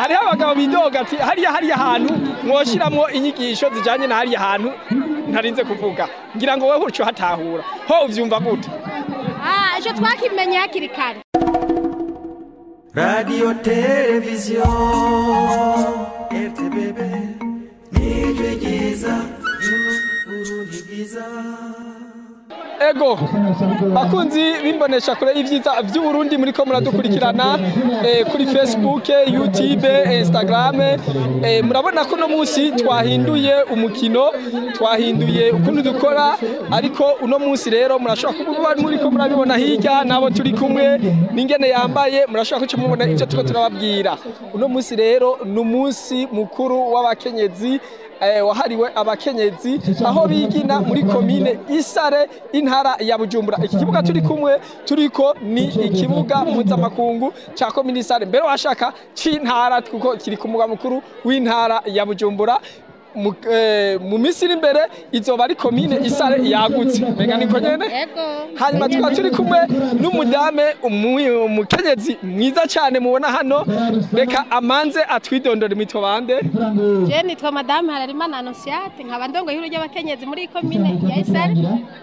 Hariho abagabo bidoga ati hariya hantu mwoshiramwo inyigisho zijanye na hariya hantu ntarinze kuvuga. Ngira ngo wewe uco hatahura ho uvyumva gute? Ico twakimenye hakiri kare. Radio Television RTBB nijwi ryiza ry'Uburundi bwiza. Ego bakunzi bimbonesha kure y'ivyiza vy'Uburundi muriko muradukurikirana kuri Facebook, YouTube, Instagram. Murabona ko no munsi twahinduye umukino, twahinduye ukuntu dukora, ariko uno munsi rero murashobora kuba muriko murabibona hirya nabo turi kumwe n'ingene yambaye, murashobora kuca mubona ivyo turiko turababwira. Uno munsi rero ni umunsi mukuru w'abakenyezi, wahariwe abakenyezi aho bigina muri komine Isare intara ya Bujumbura. Iki kibuga turi kumwe turiko ni ikibuga mpuzamakungu ca komine Isare, mbere washaka c'intara kuko kiri ku mugwa mukuru w'intara ya Bujumbura. Mu minsi iri imbere izoba ari komine Isare yagutse, mbega niko nyene. Hanyuma tukaba turi kumwe n'umudame umukenyezi mwiza cyane mubona hano, reka amanze atwidondore mwitwa bande? Je nitwa Madame Hararimana Annonciate, nkaba ndongoye ihuriro ry'abakenyezi muri komine ya Isare.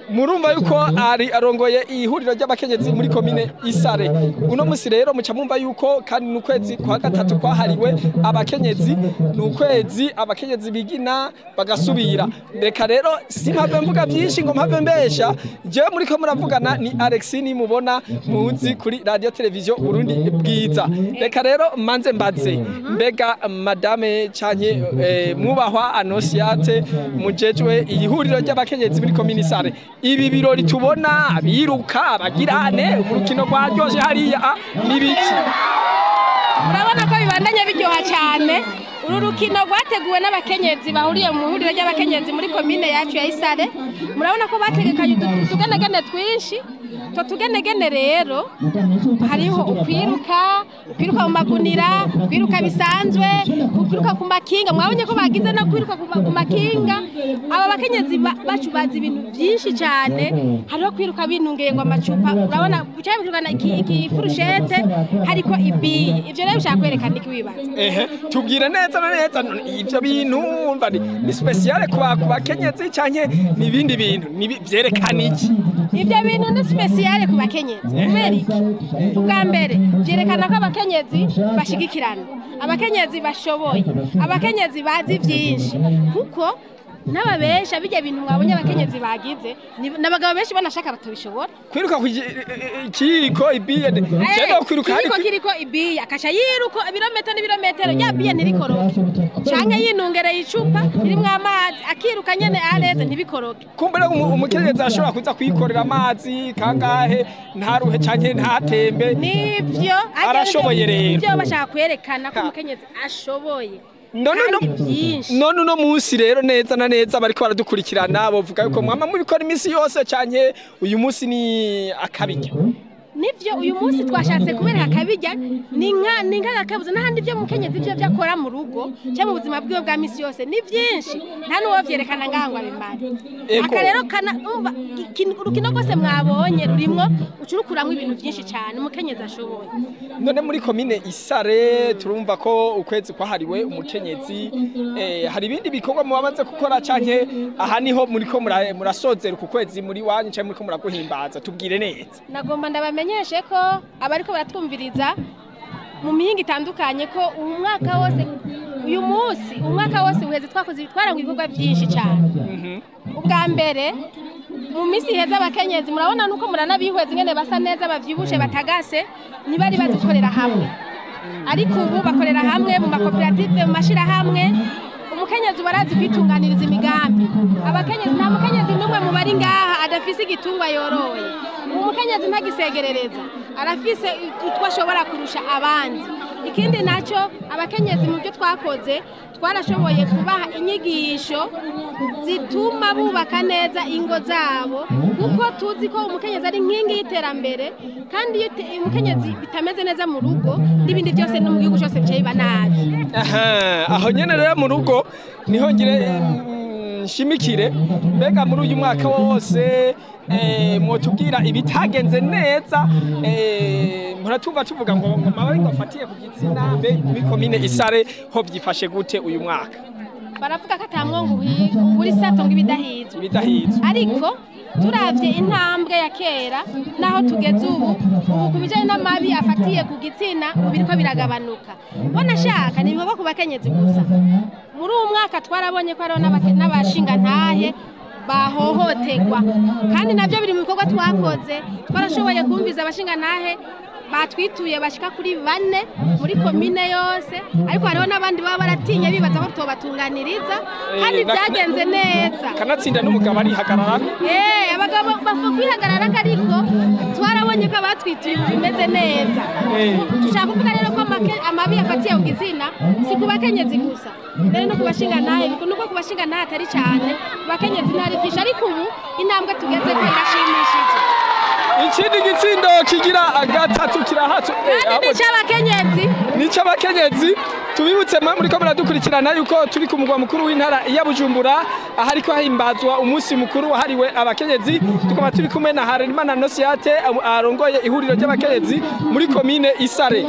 Murumva yuko ari arongoye ihuriro ry'abakenyezi muri komine Isare. Uno musi rero muca mumva yuko kandi n'ukwezi kwa gatatu kwahariwe abakenyezi, n'ukwezi abakenyezi bigina bagasubira. Reka rero simpave mvuga byinshi ngo mpave mbesha, jewe muriko muravugana ni Alexine mubona muzi kuri Radio Television Burundi Bwiza. Reka rero manze mbaze, mbega madame canke mwubahwa Annonciate mujejwe ihuriro ry'abakenyezi muri komine Isare, ibi birori tubona abiruka abagirane urukino rwaryoshe hariya nibiki? Urabona ko bibandanya biryoha cyane. Uru rukino rwateguwe n'abakenyezi bahuriye mu ihuriro ry'abakenyezi muri komine yacu ya Isare. Murabona ko bategekanye utugenegene twinshi. Utwo tugenegene rero hariho ukwiruka mu magunira, kwiruka bisanzwe, kwiruka ku makinga. Mwabonye ko bagize no kwiruka ku makinga. Aba bakenyezi bacu bazi ibintu byinshi cyane. Hariho kwiruka binungeye ngo amacupa, urabona cyane ikifurushete hariko ibiyi. Ivyo rero bishaka kwerekana iki wibaza? Tubwire neza na neza ivyo bintu umva ni special ku bakenyezi canke nibindi bintu vyerekana iki? Ivyo bintu ni special ku bakenyezi kubera iki? Ubwa mbere vyerekana ko abakenyezi bashigikirana, abakenyezi bashoboye, abakenyezi bazi vyinshi, kuko n'ababesha bijya bintu mwabonye abakenyezi bagize n'abagabo benshi banashaka batabishobora. Kwiruka ikiko ibiye cyangwa kwiruka hariko kiriko ibiye akasha yiruko ibirometero n'ibirometero ya biye ntirikoroke, canke yinungereye icupa ririmwo amazi akiruka nyene areze ntibikoroke. Kumbere umukenyezi ashobora kuza kwikorera amazi kangahe ntaruhe canke ntatembe, nivyo arashoboye rero. Nivyo bashaka kwerekana ko umukenyezi ashoboye. None uno munsi rero neza na neza bariko baradukurikirana bovuga yuko mwama mubikora imisi yose canke uyu munsi ni akabirya? Nivyo uyu munsi twashatse kubereka akabirya, ni nka gakabuze n'ahandi ivyo mukenyezi ivyo vyakora mu rugo cyangwa mu buzima bwiwe bwa misi yose ni vyinshi, nta nuwo vyerekana ngaha ngo abimare. Aka rero umva urukino rwose mwabonye rurimwo ucurukuramwo ibintu vyinshi cyane umukenyezi ashoboye. None muri komine Isare turumva ko ukwezi kwahariwe umukenyezi, hari ibindi bikorwa mubamaze gukora canke aha niho muriko murasozera uku kwezi muri wanyu canke muriko muraguhimbaza? Tubwire neza. Nagomba ndabamenyeshe ko abariko baratwumviriza mu mihinga itandukanye ko umwaka wose uyu munsi umwaka wose uheze twakoze twarangwa ibikorwa byinshi cyane. Ubwa mbere mu minsi iheze abakenyezi murabona nuko muranabihweza ingene basa neza bavyibushe batagase, ntibari bazikorera hamwe, ariko ubu bakorera hamwe mu makoperative, mu mashirahamwe. Umukenyezi barazi kwitunganiriza imigambi. Abakenyezi nta mukenyezi n'umwe mu bari ngaha adafise igitungwa yoroye. Umukenyezi ntagisegerereza, arafise utwo ashobora kurusha abandi. Ikindi naco abakenyezi mu byo twakoze twarashoboye kubaha inyigisho zituma bubaka neza ingo zabo, kuko tuzi ko umukenyezi ari inkingi y'iterambere, kandi iyo umukenyezi bitameze neza mu rugo n'ibindi byose no mu gihugu cyose biba nabi. Aho nyene rero mu rugo niho ngire nshimikire. Mbega muri uyu mwaka wose mwotubwira ibitagenze neza? Muratumva tuvuga ngo mababi ngo afatiye ku gitsina, mbe muri komine Isare ho vyifashe gute uyu mwaka? Baravuga ko atamwongo uri sato ngo ibidahizwe. Ibidahizwe. Ariko turavye intambwe ya kera naho tugeze ubu ku bijanye n'amabi afatiye ku gitsina, ubu biriko biragabanuka. Wanashaka ni ibikorwa ku bakenyezi gusa. Muri uwu mwaka twarabonye ko hariho n'abashingantahe bahohoterwa, kandi navyo biri mu bikorwa twakoze. Twarashoboye kumviza abashingantahe batwituye bashika kuri 4 muri komine yose, ariko hariho n'abandi baba baratinye bibaza ko tubatunganiriza, kandi byagenze neza. Kanatsinda n'umugabo arihagarara. Abagabo bapfa kwihagarara, ariko twarabonye ko abatwituye bimeze neza. Dushaka kuvuga rero ko amabi afatiye ku gitsina si ku bakenyezi gusa, mbere no ku bashingantahe, nubwo ku bashingantahe atari cyane, ku bakenyezi ntari byinshi, ariko ubu intambwe tugeze ko irashimishije. Ikindi gitsindo kigira gatatu kirahatse kandi n'ic'abakenyezi. N'ic'abakenyezi. Tubibutse muri ko muradukurikirana yuko turi ku mugwa mukuru w'intara ya Bujumbura, ahariko himbazwa umunsi mukuru wahariwe abakenyezi. Tukaba turi kumwe na Harerimana Nosiate arongoye ihuriro ry'abakenyezi muri komine Isare.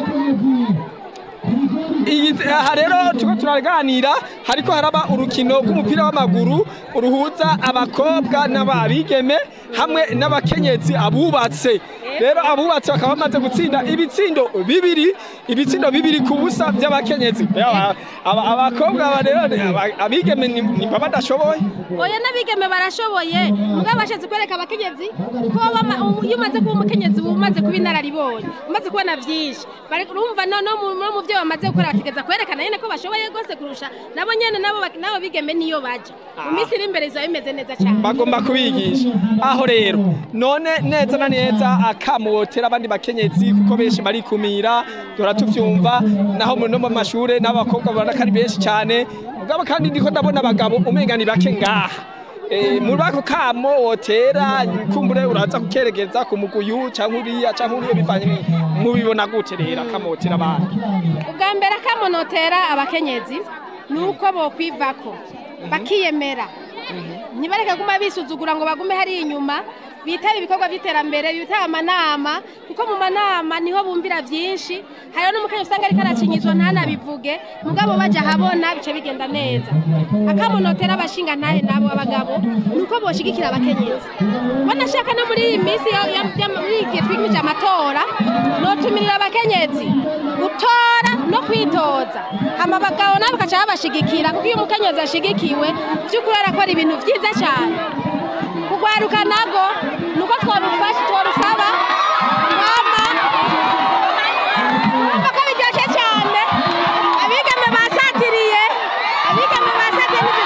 Aha rero turiko turaganira, hariko haraba urukino rw'umupira w'amaguru uruhuza abakobwa n'ababigeme hamwe n'abakenyezi abubatse. Rero abubatse bakaba bamaze gutsinda ibitsindo bibiri, ibitsindo 2-0 by'abakenyezi. Abakobwa rero abigeme ni badashoboye. Oya, n'abigeme barashoboye, mugabo bashatse kwereka abakenyezi ko iyo umaze kuba umukenyezi umaze kuba inararibonye, umaze kubona vyinshi. Urumva no mu byo bamaze gukora bategeza kwerekana nyene ko bashoboye gose kurusha nabo nyene, nabo bigeme niyo baje. Mu minsi iri imbere izaba bimeze neza cyane. Bagomba kubigisha. Aho rero none neza na neza akamotera abandi bakenyezi, kuko benshi barikumira, dora tuvyumva naho no mu mashure n'abakobwa babona ko ari benshi cyane, mugabo kandi ndiko ndabona abagabo umenga ni bake ngaha. Muri ako kamo wotera kumbure uraza kukeregeza ku muguyu canke uriya canke uriya, bivanye mubibona gute rero akamotera abantu? Ubwa mbere akamonotera abakenyezi nuko bokwivako bakiyemera, ntibareke guma bisuzugura ngo bagume hari inyuma, bitaba ibikorwa by'iterambere, bitaba amanama, kuko mu manama niho bumvira byinshi. Hariho n'umukenyezi usanga ariko aracinyizwa ntanabivuge, mugabo baja habona bice bigenda neza. Akamonotera abashingantahe nabo abagabo nuko boshigikira abakenyezi. Banashaka no muri iyi minsi muri igihe twimije amatora, notumirira abakenyezi gutora no kwitoza, hama abagabo nabo bakaca babashigikira, kuko iyo umukenyezi ashigikiwe by'ukuri arakora ibintu vyiza cyane. Kugwaruka nago nuko tworusaba mama ko biryoshe cyane, abigeme basatiriye, abigeme basatiriye,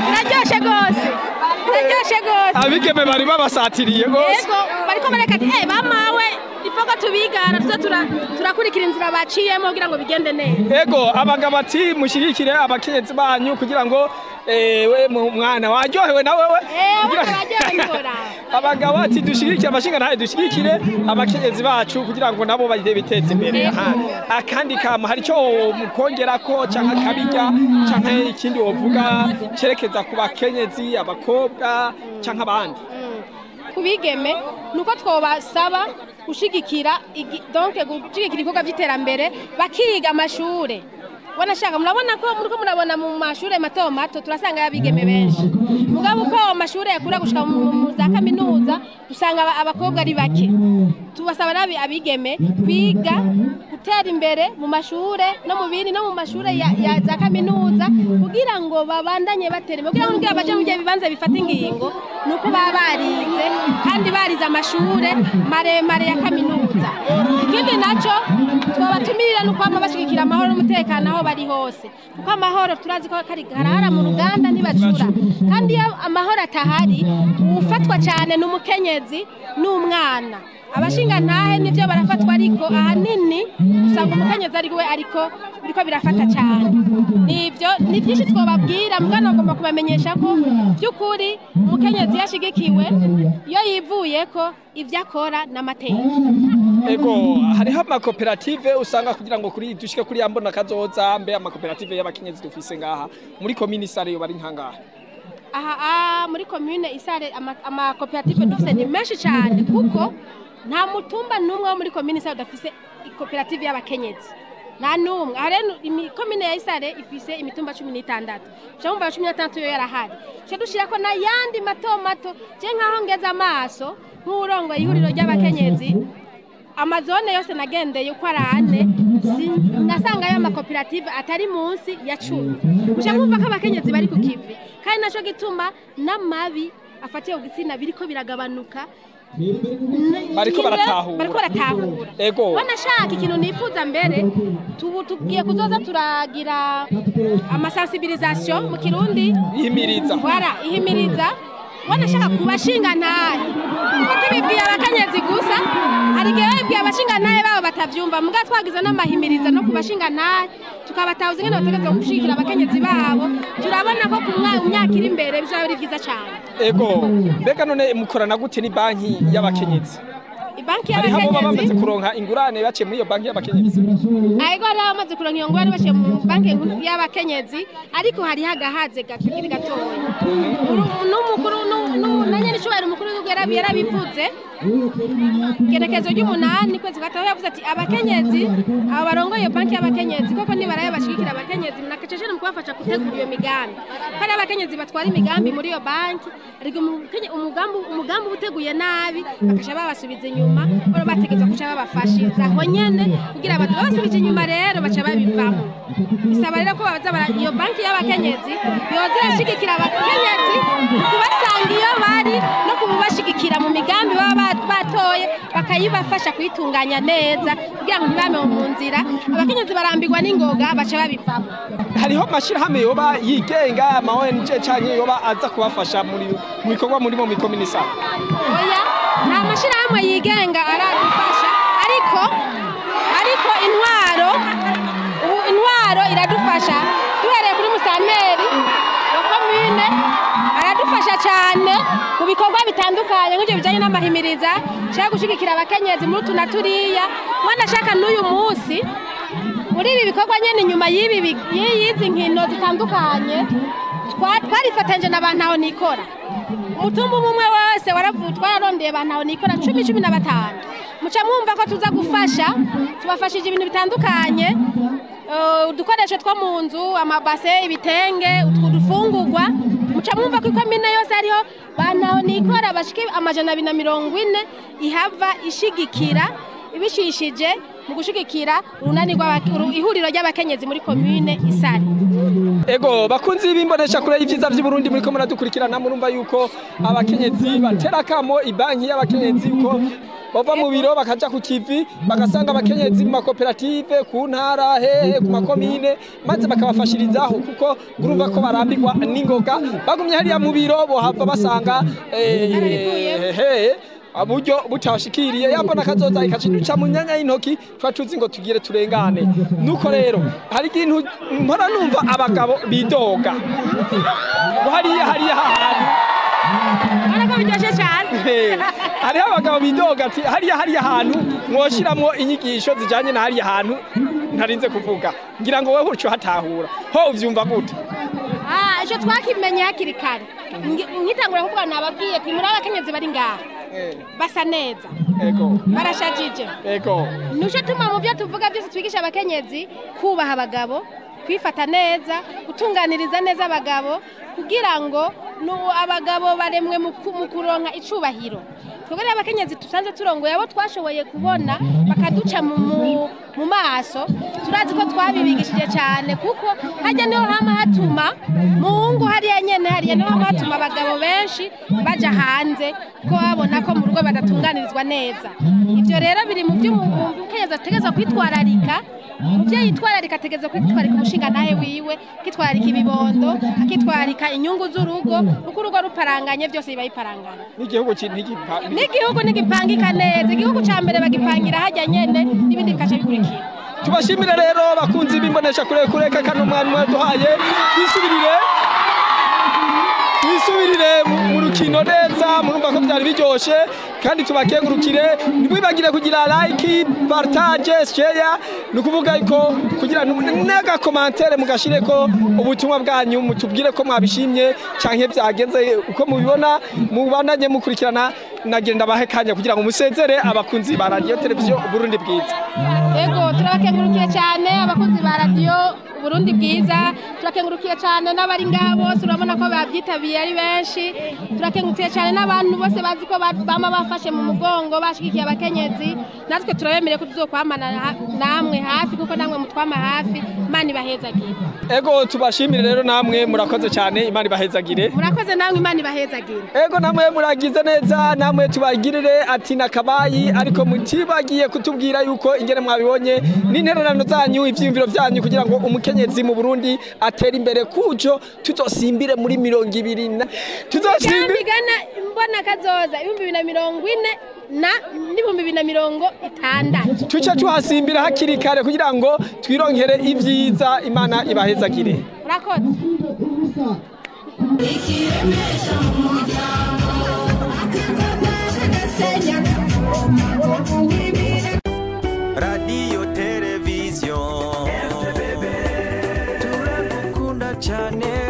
biraryoshe gose, biraryoshe gose. Abigeme bari babasatiriye gose. Yego, bariko bareka ati bamawe ifoko tubigana tuze turakurikira inzira baciyemo kugira ngo bigende neza. Ego, abagabo ati mushigikire abakenyezi banyu kugira ngo we mwana waryohewe na wewe. Abagabo ati dushigikire abashingantahe, dushigikire abakenyezi bacu kugira ngo nabo bagire biteze imbere. Akandi kama hari cyo mukongera ko canke akabirya canke ikindi wovuga cerekeza ku bakenyezi, abakobwa canke abandi? Kubigeme nuko twobasaba gushigikira donc gushigikira ibikorwa by'iterambere, bakiga amashure. Wanashaka murabona ko muriko murabona mu mashure mato mato turasanga yabigeme benshi, mugabo uko amashure yakura gushika mu za kaminuza usanga abakobwa ari bake. Tubasaba nabi abigeme kwiga gutera imbere mu mashure no mu bindi no mu mashure ya za kaminuza, kugira ngo babandanye batera imbere, kugira ngo baje mu gihe bibanza bifata ingingo nuko baba barize kandi barize amashure maremare ya kaminuza. Ikindi naco twabatumirira nuko bama bashigikira amahoro n'umutekano aho bari hose, kuko amahoro turazi ko karahara mu ruganda ntibacura, kandi iyo amahoro atahari ufatwa cyane n'umukenyezi n'umwana. Abashingantahe nivyo barafatwa, ariko ahanini usanga umukenyezi ari we ariko biriko birafata cyane. Nivyo ni byinshi twobabwira, mugana agomba kubamenyesha ko by'ukuri umukenyezi yashigikiwe iyo yivuyeko ivyo akora n'amateka. Ego, hariho amakoperative usanga kugira ngo kuri dushike kuri ya mbona kazoza. Mbe amakoperative y'abakenyezi dufise ngaha muri komini Isare yo bari nkangaha? Aha muri komine Isare amakoperative dufise ni menshi cyane, kuko nta mutumba n'umwe wo muri komine Isare udafise ikoperative y'abakenyezi, nta n'umwe. Aha rero komine ya Isare ifise imitumba 16, uca wumva 16 yo yarahari, uca dushirako n'ayandi mato mato. Je nkaho ngeze amaso nk'uwurongoye ihuriro ry'abakenyezi, amazone yose nagendeye uko ari ane, nasangayo amakoperative atari munsi ya 10. Uca mwumva ko abakenyezi bari ku kivi, kandi naco gituma n'amabi afatiye ku gitsina biriko biragabanuka. Bariko baratahura. Bariko baratahura. Ego. Wanashaka ikintu nifuza mbere, tubu tugiye kuzoza turagira amasensibilisation mu Kirundi, ihimiriza. Voilà, ihimiriza. Wanashaka kubashinga ntahe, kuko tubibwiye abakenyezi gusa, hari igihe babibwiye abashinga ntahe babo batavyumva. Muga twagize n'amahimiriza no kubashinga ntahe, tukabatahuza ingene bategerezwa gushigikira abakenyezi babo, turabona ko ku myaka iri imbere bizoba ari vyiza cane. Ego, mbega none mukorana gute ni banki y'abakenyezi? Banki Hariho abo baba y'abakenyezi bamaze kuronka ingurane baciye muri iyo banki y'abakenyezi? Ariko hariho abamaze kuronka iyo ngurane baciye mu banki nkuru y'abakenyezi, ariko hariho agahaze gakiri gatoya. N'umukuru na nyenicubahiro umukuru w'igihugu yarabivuze igenekerezo ry'8 kwezi kwa gatanu, yavuze ati abakenyezi abo barongoye iyo banki y'abakenyezi koko nibaraye bashigikira abakenyezi nakacecene mu kubafasha gutegura iyo migambi, ko hari abakenyezi batwara imigambi muri iyo banki, ariko umugambi uba uteguye nabi bakaca babasubiza inyuma. Oro bategerezwa kuca babafashiriza aho nyene kugira abantu babasubije inyuma rero baca babivamo. Bisaba rero ko baza iyo banki y'abakenyezi yoza irashigikira abakenyezi mu kubasanga iyo bari no kubashigikira mu migambi baba batoye, bakayibafasha kuyitunganya neza kugira ngo ntibame mu nzira. Abakenyezi barambirwa n'ingoga baca babivamo. Hariho amashirahamwe yoba yigenga, ama ONG canke yoba aza kubafasha muri mu bikorwa muri mu komini Isare? Oya, nta mashirahamwe yigenga aradufasha, ariko intwaro ubu intwaro iradufasha. Duhereye kuri musitanteri wa komine aradufasha cyane mu bikorwa bitandukanye nk'ibyo bijyanye n'amahimiriza nshaka gushigikira abakenyezi muri utu na turiya. Wanashaka n'uyu munsi muri ibi bikorwa nyene inyuma y'izi nkino zitandukanye twarifatanyije na bantu aho nikora. Umutumba umwe wese twararondeye abantu aho nikora 10 15. Muca mwumva ko tuza gufasha, tubafashije ibintu bitandukanye, udukoresho two mu nzu, amabase, ibitenge, udufungurwa. Muca mwumva ko ikomine yose hariho bantu aho nikora bashika 240 ihava ishigikira ibishishije mu gushigikira urunani ihuriro ry'abakenyezi muri komine Isare. Ego, bakunzi b'imbonesha kure y'ivyiza vy'Uburundi muriko muradukurikirana, murumva yuko abakenyezi batera kamo ibanki y'abakenyezi yuko bava mu biro bakaja ku kivi, bagasanga abakenyezi mu makoperative ku ntara hehe ku makomine, maze bakabafashirizaho, kuko urumva ko barambirwa n'ingoga bagumye hariya mu biro bohava basanga hehe uburyo butabashikiriye. Yambona kazoza ikaciduca mu myanya y'intoki twa tuzi ngo tugire turengane. Nuko rero hari ikintu mpora numva abagabo bidoga ngo hariya hariya hantu Urabona ko biryoshye cyane. Hariho abagabo bidoga ati hariya hariya hantu mwoshiramwo inyigisho zijanye na hariya hantu ntarinze kuvuga, ngira ngo wewe uco hatahura ho uvyumva gute? Ico twakimenye hakiri kare. Nkitangura kuvuga nababwiye ati muri abakenyezi bari ngaha basa neza, Ego. barashajije. Ego. Nuco tuma mu byo tuvuga byose twigisha abakenyezi kubaha abagabo, kwifata neza, gutunganiriza neza abagabo, kugira ngo abagabo baremwe mu kuronka icubahiro. Twebwe rero abakenyezi dusanzwe turongoye abo twashoboye kubona bakaduca mu maso, turazi ko twabibigishije cyane, kuko hajya niho hama hatuma mu ngo hariya nyene, hariya niho hama hatuma abagabo benshi baja hanze ko babona ko mu rugo badatunganirizwa neza. Ivyo rero biri mu byo umukenyezi ategerezwa kwitwararika. Umuvyeyi yitwararika ategerezwa kwitwararika umushinga nawe wiwe, akitwararika ibibondo, akitwararika inyungu z'urugo, kuko urugo ruparanganye byose biba biparanganye. N'igihugu N'igihugu ntigipangika neza. Igihugu ca mbere bagipangira harya nyene, n'ibindi bikaca bikurikira. Tubashimire rero bakunzi b'imbonesha kure kure kano mwari mwaduhaye, twisubirire mu rukino neza, murumva ko byari biryoshe. Kandi tubakengurukire, ntimwibagire kugira like, partage, share, ni ukuvuga ko kugira n'aga commentaire mugashireko ubutumwa bwanyu, mutubwire ko mwabishimye canke byagenze uko mubibona. Mubandanye mukurikirana. Nagenda bahe kanya kugira ngo musezere abakunzi ba Radio Televiziyo Burundi Bwiza. Ego, turabakengurukiye cyane abakunzi ba Radio Burundi Bwiza, turakengurukiye cyane n'abari ngaha bose, urabona ko babyitabiye ari benshi. Turakengurukiye cyane n'abantu bose bazi ko bama bafashe mu mugongo, bashigikiye abakenyezi. Natwe turabemereye ko tuzokwamana namwe hafi, kuko namwe mutwama hafi. Imana ibahezagire. Ego, tubashimire rero namwe, murakoze cyane, Imana ibahezagire. Murakoze namwe, Imana ibahezagire. Ego, namwe muragize neza, namwe tubagirire ati nakabayi, ariko mutibagiye kutubwira yuko ingene mwabibonye n'intererano zanyu, ivyiyumviro vyanyu, kugira ngo umukenyezi mu Burundi atere imbere, kujo tuzosimbire muri 20 na tuzosimbire Gana imbona kazoza 2040 na n'2060. Tuce tuhasimbira hakiri kare kugira ngo twironkere ivyiza. Imana ibahezagire. Murakoze. Ikiremesha mu muryango akakagasa. Radio Televiziyo, turagukunda cyane.